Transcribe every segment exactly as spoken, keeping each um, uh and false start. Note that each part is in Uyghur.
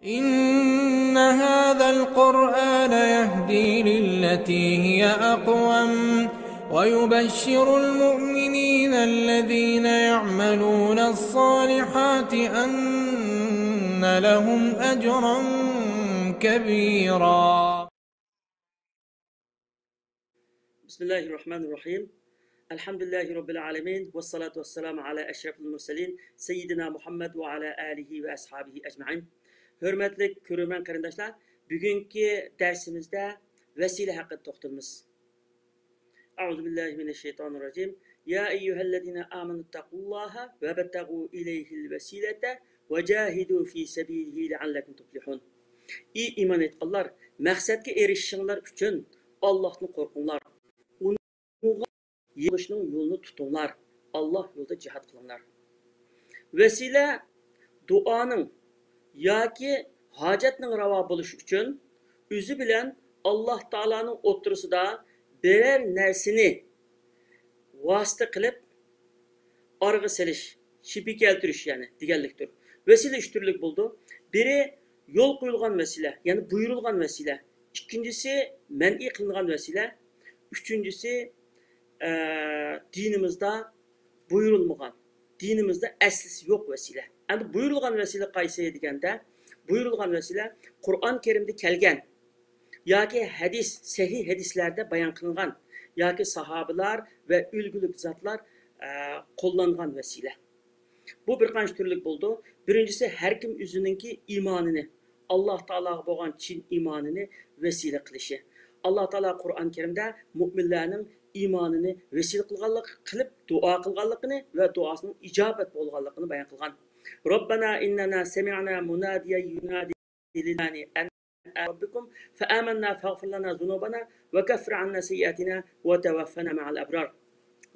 إن هذا القرآن يهدي للتي هي أقوم ويبشر المؤمنين الذين يعملون الصالحات أن لهم أجرا كبيرا. بسم الله الرحمن الرحيم. الحمد لله رب العالمين، والصلاة والسلام على أشرف المرسلين سيدنا محمد وعلى آله وأصحابه أجمعين. ھۆرمەتلىك كۆرۈرمەن قېرىنداشلار، بۈگۈنكى دەرسىمىزدە ۋەسىلە ھەققىدە توختىلىمىز. أعوذ بالله من الشيطان الرجيم. يا أيها الذين آمنوا اتقوا الله وابتغوا إليه الوسيلة وجاهدوا في سبيله لعلكم تفلحون. ئى ئىمان ئېيتقانلار، مەقسەتكە ئېرىشىشىڭلار ئۈچۈن ئاللاھتىن قورقۇڭلار. ئۇنىڭغا يېقىنلىشىشنىڭ يولىنى تۇتۇڭلار. ئاللاھ يولىدا جىھاد قىلىڭلار. ۋەسىلە دۇئانىڭ ياكى ھاجەتنىڭ راۋا بولۇشى ئۈچۈن ئۆزى بىلەن ئاللاھ تائالانىڭ ئوتتۇرىسىدا بىرەر نەرسىنى ۋاسىتە قىلىپ ئارىغا سېلىش، شىپى كەلتۈرۈش، يەنى دېگەنلىكتۇر. ۋەسىلە ئۈچ تۈرلۈك بولىدۇ. بىرى يول قويۇلغان ۋەسىلە، يەنى بۇيرۇلغان ۋەسىلە. ئىككىنچىسى مەنئى قىلىنغان ۋەسىلە. ئۈچىنچىسى، ئە، دىنىمىزدا بۇيرۇلمىغان، دىنىمىزدا ئەسلىسى يوق ۋەسىلە. ئەمدى بۇيرۇلغان ۋەسىلە قايسى دېگەندە، بۇيرۇلغان ۋەسىلە قۇرئان كەرىمدە كەلگەن ياكى ھەدىس، سەھىھ ھەدىسلەردە بايان قىلىنغان ياكى ساھابىلار ۋە ئۈلگىلىك زاتلار، ئە، قوللانغان ۋەسىلە. بۇ بىر قانچە تۈرلۈك بولىدۇ. بىرىنچىسى، ھەر كىم ئۆزىنىڭكى ئىمانىنى، ئاللاھ تائالاغا بولغان چىن ئىمانىنى ۋەسىلە قىلىشى. ئاللاھ تائالا قۇرئان كەرىمدە مۆمىنلەرنىڭ ئىمانىنى ۋەسىلە قىلغانلىق، قىلىپ دۇئا قىلغانلىقىنى ۋە دۇئاسىنىڭ ئىجابەت بولغانلىقىنى بايان قىلغان. ربنا إننا سمعنا مناديا ينادي للإيمان أن آمنوا بربكم فآمنا فاغفر لنا ذنوبنا وكفر عنا سيئاتنا وتوفنا مع الأبرار.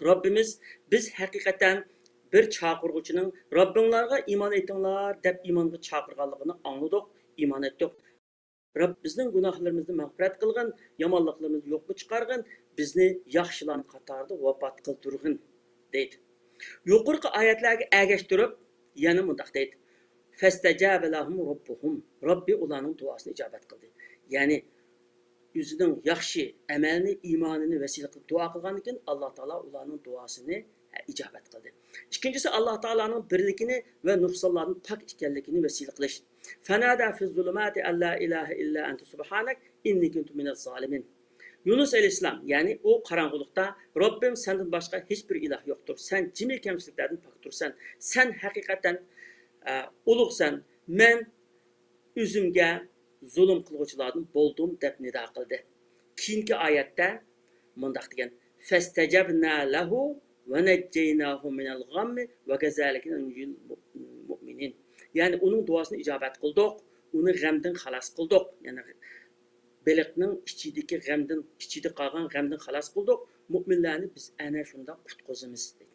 رەببىمىز، بىز ھەقىقەتەن بىر چاقىرغۇچىنىڭ، رەببىڭلارغا ئىمان ئېيتىڭلار دەپ ئىمانغا چاقىرغانلىقىنى ئاڭلىدۇق، ئىمان ئېيتتۇق. رەببى، بىزنىڭ گۇناھلىرىمىزنى مەغپىرەت قىلغىن، يامانلىقلىرىمىزنى يوققا چىقارغىن، بىزنى ياخشىلارنىڭ قاتارىدا ۋاپات قىلدۇرغىن، دەيدۇ. يۇقىرىقى ئايەتلەرگە ئەگەشتۈرۈپ يەنە مۇنداق دەيدۇ: فاستجاب لهم ربهم. رەببى ئۇلارنىڭ دۇئاسىنى ئىجابەت قىلدى. يەنى ئۆزىنىڭ ياخشى ئەمەلنى، ئىمانىنى ۋەسىلە قىلىپ دۇئا قىلغاندىن كېيىن، ئاللا تائالا ئۇلارنىڭ دۇئاسىنى ئىجابەت قىلدى. ئىككىنچىسى، ئاللا تائالانىڭ بىرلىكىنى ۋە نۇقسانلاردىن پاك ئىكەنلىكىنى ۋەسىلە قىلىش. فنادى في الظلمات أن لا إله إلا أنت سبحانك إني كنت من الظالمين. يۇنۇس ئەلەيھىسسالام، يەنى ئۇ قاراڭغۇلۇقتا، رەببىم، سەندىن باشقا ھېچبىر ئىلاھ يوقتۇر، سەن جىمى كەمچىلىكلەردىن پاكتۇرسەن، سەن ھەقىقەتەن، ئە، ئۇلۇغسەن، مەن ئۆزۈمگە زۇلۇم قىلغۇچىلاردىن بولدۇم، دەپ نىدا قىلدى. كېيىنكى ئايەتتە مۇنداق دېگەن: فاستجبنا له ونجيناه من الغم وكذلك ننجي المؤمنين. يەنى ئۇنىڭ دۇئاسىنى ئىجابەت قىلدۇق، ئۇنى غەمدىن خالاس قىلدۇق. يەنى بېلىقنىڭ ئىچىدىكى غەمدىن، ئىچىدە قالغان غەمدىن خالاس قىلدۇق. مۆمىنلەرنى بىز ئەنە شۇنداق قۇتقۇزىمىز، دېدى.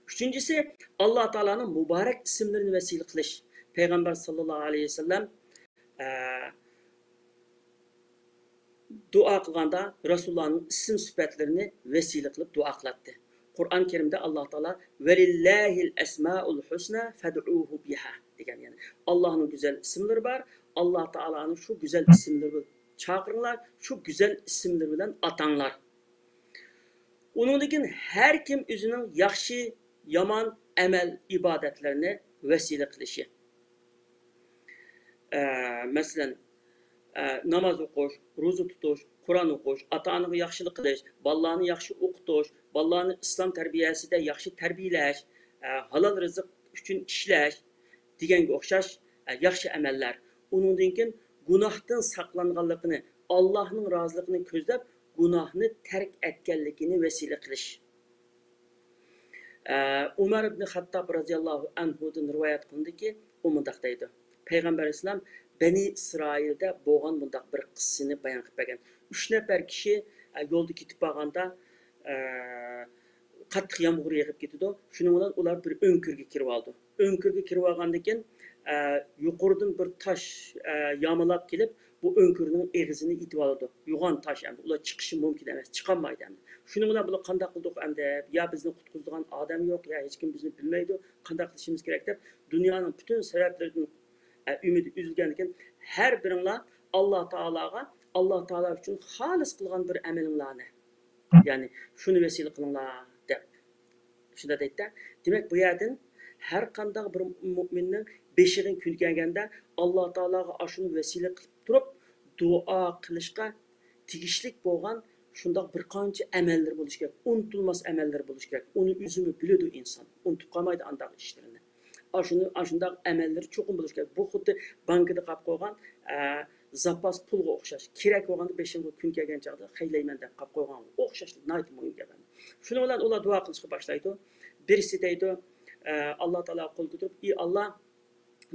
ئۈچىنچىسى، ئاللا تائالانىڭ مۇبارەك ئىسىملىرىنى ۋەسىلە قىلىش. پەيغەمبەر ساللاللاھۇ ئەلەيھى ۋەسەللەم، ئە، دۇئا قىلغاندا رەسۇلۇللانىڭ ئىسىم سۈپەتلىرىنى ۋەسىلە قىلىپ دۇئا قىلاتتى. قۇرئان كەرىمدە ئاللا تائالا ولله الأسماء الحسنى فادعوه بها دېگەن، يەنى ئاللانىڭ گۈزەل ئىسىملىرى بار، ئاللا تائالانى شۇ گۈزەل ئىسىملىرى بىلەن چاقىرىڭلار، شۇ گۈزەل ئىسىملىرى بىلەن ئاتاڭلار. ئۇنىڭدىن كېيىن ھەر كىم ئۆزىنىڭ ياخشى، يامان ئەمەل، ئىبادەتلىرىنى ۋەسىلە قىلىشى. ئە، مەسىلەن، ئە، ناماز ئوقۇش، روزا تۇتۇش، قۇرئان ئوقۇش، ئاتا-ئانىغا ياخشىلىق قىلىش، بالىلارنى ياخشى ئوقۇتۇش، بالىلارنى ئىسلام تەربىيەسىدە ياخشى تەربىيەلەش، ئە، ھالال رىزىق ئۈچۈن ئىشلەش دېگەنگە ئوخشاش، ئە، ياخشى ئەمەللەر. ئۇنىڭدىن كېيىن گۇناھتىن ساقلانغانلىقىنى، ئاللانىڭ رازىلىقىنى كۆزلەپ، گۇناھنى تەرك ئەتكەنلىكىنى ۋەسىلە قىلىش. ئە، ئۇمەر ئىبنى خەتتاب رەزىياللاھۇ ئەنھۇدىن رىۋايەت قىلىندىكى، ئۇ مۇنداق دەيدۇ: پەيغەمبەر ئەلەيھىسسالام بەنى ئىسرائىلدە بولغان مۇنداق بىر قىسسىنى بايان قىلىپ بەرگەن. ئۈچ نەپەر كىشى، ئە، يولدا كېتىپ بارغاندا، ئە، قاتتىق يامغۇر يېغىپ كېتىدۇ. شۇنىڭ بىلەن ئۇلار بىر ئۆڭكۈرگە كىرىۋالىدۇ. ئۆڭكۈرگە كىرىۋالغاندىن كېيىن، ئە، يۇقىرىدىن بىر تاش، ئە، يامىلاپ كېلىپ، بۇ ئۆڭكۈرنىڭ ئېغىزىنى ئېتىۋالىدۇ. يوغان تاش ئەمدى، ئۇلار چىقىشى مۇمكىن ئەمەس، چىقالمايدۇ ئەمدى. شۇنىڭ بىلەن بۇلار قانداق قىلدۇق ئەمدى؟ يا بىزنى قۇتقۇزىدىغان ئادەم يوق، يا ھېچكىم بىزنى بىلمەيدۇ، قانداق قىلىشىمىز كېرەك دەپ، دۇنيانىڭ پۈتۈن سەۋەبلىرىدىن ئە، ئۈمىدى ئۈزۈلگەندىن كېيىن، ھەر بىرىڭلار ئاللا تائالاغا، ئاللا تائالا ئۈچۈن خالىس قىلغان بىر ئەمىلىڭلارنى، يەنى شۇنى ۋەسىلە قىلىڭلار دەپ، شۇنداق دەيدىدە. دېمەك، بۇ يەردىن ھەر قانداق بىر مۇئمىننىڭ بېشىغا كۈن كەلگەندە، ئاللا تائالاغا ئاشۇنى ۋەسىلە قىلىپ تۇرۇپ، دۇئا قىلىشقا تېگىشلىك بولغان شۇنداق بىر قانچە ئەمەللىرى بولۇشى كېرەك، ئۇنتۇلماس ئەمەللىرى بولۇشى كېرەك. ئۇنى ئۆزىمۇ بىلىدۇ ئىنسان، ئۇنتۇپ قالمايدۇ ئانداق ئىشلىرىنى. ئاشۇنى، ئاشۇنداق ئەمەللىرى چوقۇم بولۇشى كېرەك. بۇ خۇددى بانكىدا قاپ قويغان، ئە، زاپاس پۇلغا ئوخشاش. كېرەك بولغاندا بېشىمغا كۈن كەلگەن چاغدا خەجلەيمەن دەپ قاپ قويغانغا ئوخشاش، ناھايىتى مۇھىم گەپ. شۇنىڭ بىلەن ئۇلار دۇئا قىلىشقا باشلايدۇ. بىرسى دەيدۇ، ئە، ئاللا تائالاغا قول كۆتۈرۈپ، ئى ئاللا،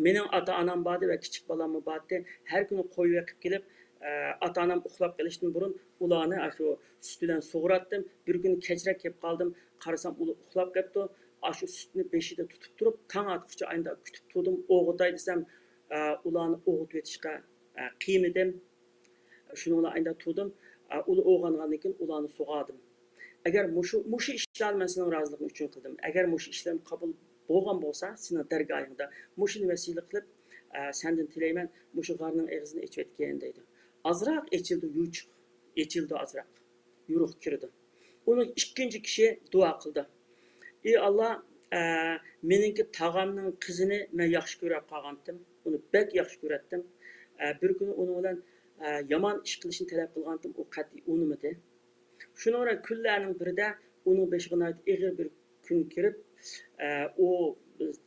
مېنىڭ ئاتا-ئانام باردى ۋە كىچىك بالاممۇ باردى. ھەر كۈنى قوي بېقىپ كېلىپ، ئە، ئاتا-ئانام ئۇخلاپ قېلىشتىن بۇرۇن ئۇلارنى ئاشۇ سۈت بىلەن سۇغۇراتتىم. بىر كۈنى كەچرەك كېلىپ قالدىم. قارىسام، ئۇلار ئۇخلاپ كەپتۇ. ئاشۇ سۈتنى بېشىدا تۇتۇپ تۇرۇپ، تاڭ ئاتقۇچە ئاينىدا كۈتۈپ تۇردۇم. ئوغۇتاي دېسەم، ئە، ئۇلارنى ئوغۇتۇۋېتىشقا، ئە، قىيمىدىم. شۇنىڭ بىلەن ئاينىدا تۇردۇم. ئە، ئۇلار ئويغانغاندىن كېيىن ئۇلارنى سۇغاردىم. ئەگەر مۇشۇ، مۇشۇ ئىشلارنى مەن سېنىڭ رازىلىقىڭ ئۈچۈن قىلدىم. ئەگەر مۇشۇ ئىشلىرىم قوبۇل بولغان بولسا، سېنىڭ دەرگاھىڭدا مۇشۇنى ۋەسىلە قىلىپ، ئە، سەندىن تىلەيمەن، مۇشۇ غارنىڭ ئېغىزىنى ئېچىۋەتكىن دەيدۇ. ئازراق ئېچىلدى، يوچۇق ئېچىلدى ئازراق. يورۇق كىردى. ئۇنىڭ ئىككىنچى كىشى دۇئا قىلدى. ئى ئاللا، ئە، مېنىڭكى تاغامنىڭ قىزىنى مەن ياخشى كۆرۈپ قالغانتىم. ئۇنى بەك ياخشى كۆرەتتىم. ئە، بىر كۈنى ئۇنىڭ بىلەن، ئە، يامان ئىش قىلىشنى تەلەپ قىلغانتىم، ئۇ قەتئىي ئۇنىمىدى. شۇنىڭ بىلەن كۈنلەرنىڭ بىرىدە ئۇنىڭ بېشىغا ناھايىتى ئېغىر بىر كۈن كىرىپ، ئە، ئۇ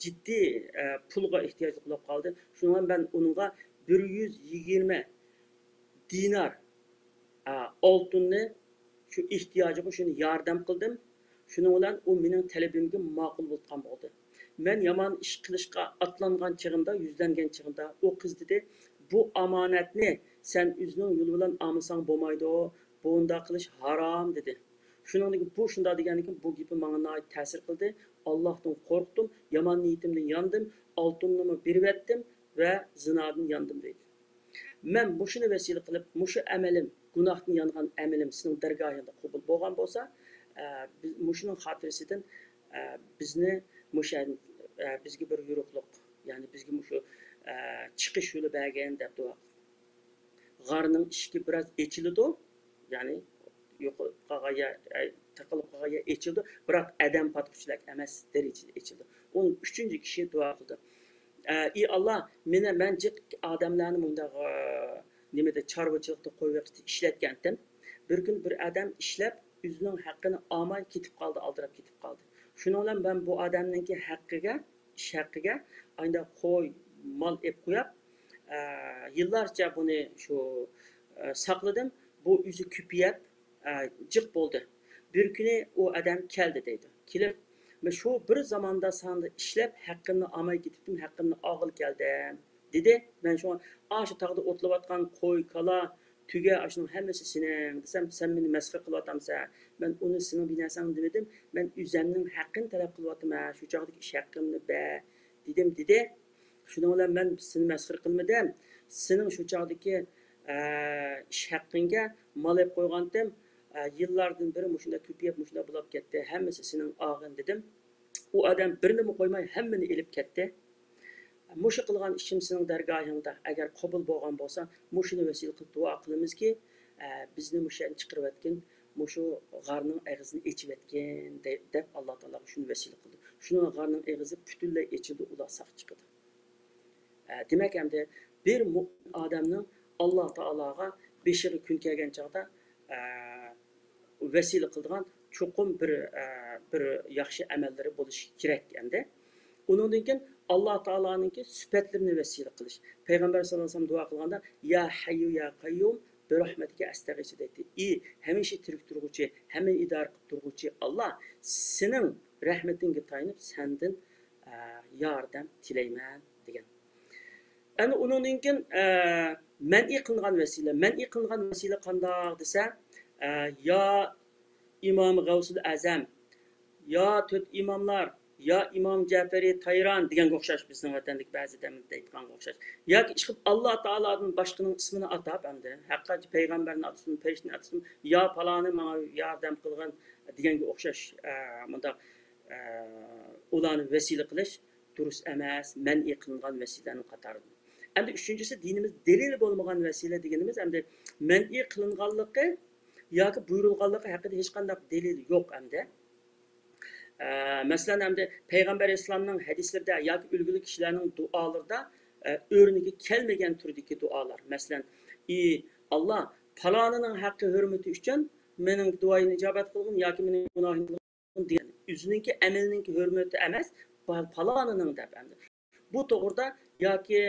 جىددىي، ئە، پۇلغا ئېھتىياجلىق بولۇپ قالدى. شۇنىڭ بىلەن مەن ئۇنىڭغا بىر يۈز يىگىرمە دىنار، ئە، ئالتۇننى شۇ ئېھتىياجىغا شۇنى ياردەم قىلدىم. شۇنىڭ بىلەن ئۇ مېنىڭ تەلىپىمگە ماقۇل بولغان بولدى. مەن يامان ئىش قىلىشقا ئاتلانغان چېغىمدا، يۈزلەنگەن چېغىمدا ئۇ قىز دېدى، بۇ ئامانەتنى سەن ئۆزۈڭنىڭ يولى بىلەن ئالمىساڭ بولمايدۇ، بۇنداق قىلىش ھارام دېدى. شۇنىڭدىن كېيىن بۇ شۇنداق دېگەندىن كېيىن بۇ گېپى ماڭا ناھايىتى تەسىر قىلدى. ئاللاھتىن قورقتۇم، يامان نىيىتىمدىن ياندىم، ئالتۇننىمۇ بېرىۋەتتىم ۋە زىنادىن ياندىم دەيدۇ. مەن مۇشۇنى ۋەسىلە قىلىپ، مۇشۇ ئەمەلىم گۇناھتىن يانغان ئەمىلىم سېنىڭ دەرگاھىڭدا قوبۇل بولغان بولسا، ئە، بىز مۇشۇنىڭ خاتىرىسىدىن، ئە، بىزنى مۇشۇ، ئە، بىزگە بىر يورۇقلۇق، يەنى بىزگە مۇشۇ، ئە، چىقىش يولى بەرگىن دەپ دۇئا قىلدى. غارنىڭ ئىشىكى بىراز ئېچىلىدۇ، يەنى يوقىلىپ قالغان يەر، ئە، تىقىلىپ قالغان يەر ئېچىلىدۇ، بىراق ئادەم پاتقۇچىلىك ئەمەس دەرىجىدە ئېچىلىدۇ. ئۇنىڭ ئۈچىنچى كىشى دۇئا قىلدى. ئە، ئى ئاللا، مېنى، مەن جىق ئادەملەرنى مۇنداق، ئە، نېمىدە، چارۋىچىلىقتا، قوي بېقىشتا ئىشلەتكەنتىم. بىر كۈنى بىر ئادەم ئىشلەپ، ئۆزىنىڭ ھەققىنى ئالماي كېتىپ قالدى، ئالدىراپ كېتىپ قالدى. شۇنىڭ بىلەن مەن بۇ ئادەمنىڭكى ھەققىگە، ئىش ھەققىگە، ئايدا قوي، مال ئېلىپ قويۇپ، ئە، يىللارچە بۇنى شۇ، ئە، ساقلىدىم. بۇ ئۆزى كۆپىيىپ، ئە، جىق بولدى. بىر كۈنى ئۇ ئادەم كەلدى دەيدۇ. كېلىپ، مەن شۇ بىر زاماندا ساڭا ئىشلەپ، ھەققىمنى ئالماي كېتىپتىم، ھەققىمنى ئالغىلى كەلدىم، دېدى. مەن شۇڭا ئاشۇ تاغدا ئوتلاۋاتقان قوي، كالا، تۈگە، ئاشۇنىڭ ھەممىسى سېنىڭ دېسەم، سەن مېنى مەسخىرە قىلىۋاتامسەن؟ مەن ئۇنى سېنىڭ بىنەسەڭ دېمىدىم، مەن ئۆزەمنىڭ ھەققىنى تەلەپ قىلىۋاتىمەن، شۇ چاغدىكى ئىش ھەققىمنى بەر، دېدىم، دېدى. شۇنىڭ بىلەن مەن سېنى مەسخىرە قىلمىدىم. سېنىڭ شۇ چاغدىكى، ئە، ئىش ھەققىڭگە مال ئېلىپ قويغانتىم. ئە، يىللاردىن بېرى مۇشۇنداق كۆپىيىپ، مۇشۇنداق بولاپ كەتتى. ھەممىسى سېنىڭ ئالغىن، دېدىم. ئۇ ئادەم بىرنىمۇ قويماي ھەممىنى ئېلىپ كەتتى. مۇشۇ قىلغان ئىشىم سېنىڭ دەرگاھىڭدا ئەگەر قوبۇل بولغان بولسا، مۇشۇنى ۋەسىلە قىلىپ دۇئا قىلىمىزكى، ئە، بىزنى مۇشۇ يەردىن چىقىرىۋەتكىن، مۇشۇ غارنىڭ ئېغىزىنى ئېچىۋەتكىن، دە-، دەپ ئاللا تائالاغا شۇنى ۋەسىلە قىلدى. شۇنىڭ غارنىڭ ئېغىزى پۈتۈنلەي ئېچىلدى، ئۇلار ساق چىقىدۇ. ئە، دېمەك، ئەمدى بىر مۇئمىن ئادەمنىڭ ئاللا تائالاغا بېشىغا كۈن كەلگەن چاغدا، ئە، ۋەسىلە قىلىدىغان چوقۇم بىر، ئە، بىر ياخشى ئەمەللىرى بولۇشى كېرەك ئەمدى. ئۇنىڭدىن كېيىن ئاللا تائالانىڭكى سۈپەتلىرىنى ۋەسىلە قىلىش. پەيغەمبەر ساللاللاھۇ ئەلەيھى ۋەسەللەم دۇئا قىلغاندا، يا ھەييۇ يا قەييۇم، بىرەھمەتىكە ئەستەغىسۇ دەيتتى. ئى ھەمىشە تىرىك تۇرغۇچى، ھەممىنى ئىدارە قىلىپ تۇرغۇچى ئاللا، سېنىڭ رەھمىتىڭگە تايىنىپ سەندىن، ئە، ياردەم تىلەيمەن دېگەن. ئەنە ئۇنىڭدىن كېيىن، ئە، مەنئى قىلىنغان ۋەسىلە. مەنئى قىلىنغان ۋەسىلە قانداق دېسە، ئە، يا ئىمام غەۋسۇل ئەزەم، يا تۆت ئىماملار، يا ئىمام جەپەرى تايران دېگەنگە ئوخشاش، بىزنىڭ ۋەتەندىكى بەزى ئادەملەر دەيدىغانغا ئوخشاش. ياكى ئىشقىلىپ ئاللا تائالادىن باشقىنىڭ ئىسمىنى ئاتاپ، ئەمدى ھەققانچە پەيغەمبەرنى ئاتىسۇن، پەرىشتىنى ئاتىسۇن، يا پالانى ماڭا ياردەم قىلغىن دېگەنگە ئوخشاش، ئە، مۇنداق، ئە، ئۇلارنى ۋەسىلە قىلىش دۇرۇس ئەمەس، مەنئى قىلىنغان ۋەسىلىلەرنىڭ قاتارىدىن. ئەمدى ئۈچىنچىسى، دىنىمىز دەلىلى بولمىغان ۋەسىلە دېگىنىمىز ئەمدى مەنئى قىلىنغانلىقى ياكى بۇيرۇلغانلىقى ھەققىدە ھېچقانداق دەلىل يوق ئەمدى. ئە، مەسىلەن، ئەمدى پەيغەمبەر ئەلەيھىسسالامنىڭ ھەدىسلىرىدە ياكى ئۈلگىلىك كىشىلەرنىڭ دۇئالىرىدا، ئە، ئۆرنىكى كەلمىگەن تۈردىكى دۇئالار. مەسىلەن، ئى ئاللا، پالانىنىڭ ھەققى ھۆرمىتى ئۈچۈن مېنىڭ دۇئايىمنى ئىجابەت قىلغىن ياكى مېنىڭ گۇناھىمنى دېگەن، ئۆزىنىڭكى ئەمىلىنىڭكى ھۆرمىتى ئەمەس، پا-، پالانىنىڭ دەپ ئەمدى. بۇ توغرىدا ياكى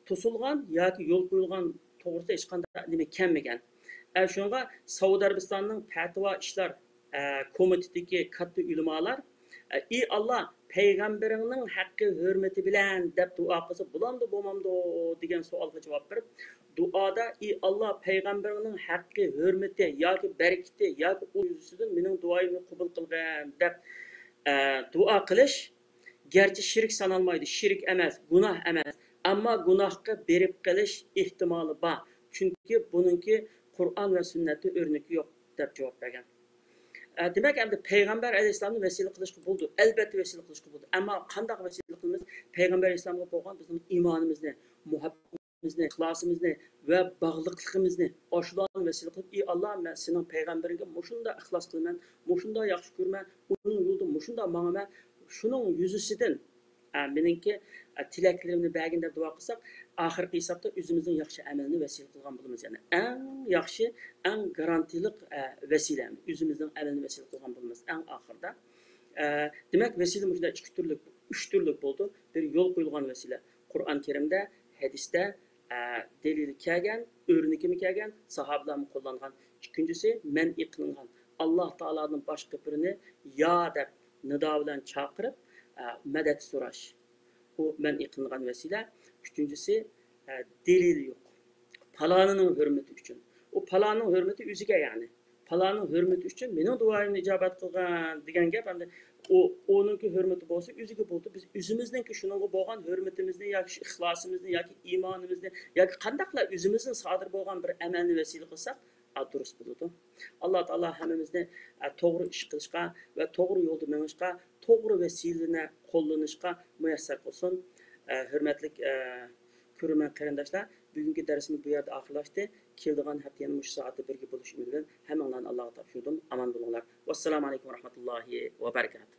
توسۇلغان ياكى يول قويۇلغان توغرىسىدا ھېچقانداق نېمە كەلمىگەن. ئە، شۇنىڭغا سەئۇدى ئەرەبىستاننىڭ پەتىۋا ئىشلار، ئە، كومىتېتىدىكى كاتتا ئۆلىمالار، ئە، ئى ئاللا، پەيغەمبىرىڭنىڭ ھەققى ھۆرمىتى بىلەن دەپ دۇئا قىلسا بولامدۇ، بولمامدۇ دېگەن سوئالغا جاۋاب بېرىپ، دۇئادا، ئى ئاللا، پەيغەمبىرىڭنىڭ ھەققى ھۆرمىتى ياكى بەرىكىتى ياكى ئۇ يۈزىسىدىن مېنىڭ دۇئايىمنى قوبۇل قىلغىن دەپ، ئە، دۇئا قىلىش گەرچە شىرك سانالمايدۇ، شىرك ئەمەس، گۇناھ ئەمەس، ئەمما گۇناھقا بېرىپ قېلىش ئېھتىمالى بار. چۈنكى بۇنىڭكى قۇرئان ۋە سۈننەتتە ئۆرنىكى يوق، دەپ جاۋاب بەرگەن. ئە، دېمەك، ئەمدى پەيغەمبەر ئەلەيھىسسالامنى ۋەسىلە قىلىشقا بولىدۇ، ئەلۋەتتە ۋەسىلە قىلىشقا بولىدۇ. ئەمما قانداق ۋەسىلە قىلىمىز؟ پەيغەمبەر ئەلەيھىسسالامغا بولغان بىزنىڭ ئىمانىمىزنى، مۇھەببىتىمىزنى، ئىخلاسىمىزنى ۋە باغلىقلىقىمىزنى ئاشۇلارنى ۋەسىلە قىلىپ، ئى ئاللا، مەن سېنىڭ پەيغەمبىرىڭگە مۇشۇنداق ئىخلاس قىلىمەن، مۇشۇنداق ياخشى كۆرىمەن، ئۇنىڭ يولىدا مۇشۇنداق ماڭىمەن، شۇنىڭ يۈزىسىدىن، ئە، مېنىڭكى، ئە، تىلەكلىرىمنى بەرگىن دەپ دۇئا قىلساق، ئاخىرقى ھېسابتا ئۆزىمىزنىڭ ياخشى ئەمەلنى ۋەسىلە قىلغان بولىمىز. يەنى ئەڭ ياخشى، ئەڭ گارانتىلىق، ئە، ۋەسىلە، ئۆزىمىزنىڭ ئەمەلنى ۋەسىلە قىلغان بولىمىز ئەڭ ئاخىرىدا. ئە، دېمەك، ۋەسىلە مۇشۇنداق ئىككى تۈرلۈك، ئۈچ تۈرلۈك بولىدۇ. بىر، يول قويۇلغان ۋەسىلە. قۇرئان كەرىمدە، ھەدىستە، ئە، دەلىلى كەلگەن، ئۆرنىكىمۇ كەلگەن، ساھابىلارمۇ قوللانغان. ئىككىنچىسى، مەنئى قىلىنغان. ئاللا تائالادىن باشقا بىرىنى يا دەپ نىدا بىلەن چاقىرىپ، ئە، مەدەت سوراش. بۇ مەنئى قىلىنغان ۋەسىلە. ئۈچىنچىسى، ئە، دەلىلى يوق. پالانىنىڭ ھۆرمىتى ئۈچۈن. ئۇ پالانىنىڭ ھۆرمىتى ئۆزىگە، يەنى. پالانىنىڭ ھۆرمىتى ئۈچۈن مېنىڭ دۇئايىمنى ئىجابەت قىلغىن دېگەن گەپ ئەمدى ئۇ، ئۇنىڭكى ھۆرمىتى بولسا ئۆزىگە بولدى. بىز ئۆزىمىزنىڭكى شۇنىڭغا بولغان ھۆرمىتىمىزنى ياكى شۇ ئىخلاسىمىزنى ياكى ئىمانىمىزنى ياكى قانداقلا ئۆزىمىزدىن سادىر بولغان بىر ئەمەلنى ۋەسىلە قىلساق، ئا، دۇرۇس بولىدۇ. ئاللا تائالا ھەممىمىزنى، ئە، توغرا ئىش قىلىشقا ۋە توغرا يولدا مېڭىشقا، توغرا ۋەسىلىنى قوللىنىشقا مۇيەسسەر قىلسۇن. ئە، ھۆرمەتلىك، ئە، كۆرۈرمەن قېرىنداشلار، بۈگۈنكى دەرسىمىز بۇ يەردە ئاخىرلاشتى. كېلىدىغان ھەپتە يەنە مۇشۇ سائەتتە بىرگە بولۇش ئۈمىدى بىلەن ھەممىڭلارنى ئاللاغا تاپشۇردۇم. ئامان بولۇڭلار. ۋەسسالامۇ ئەلەيكۇم ۋەرەھمەتۇللاھى ۋەبەرىكاتۇھ.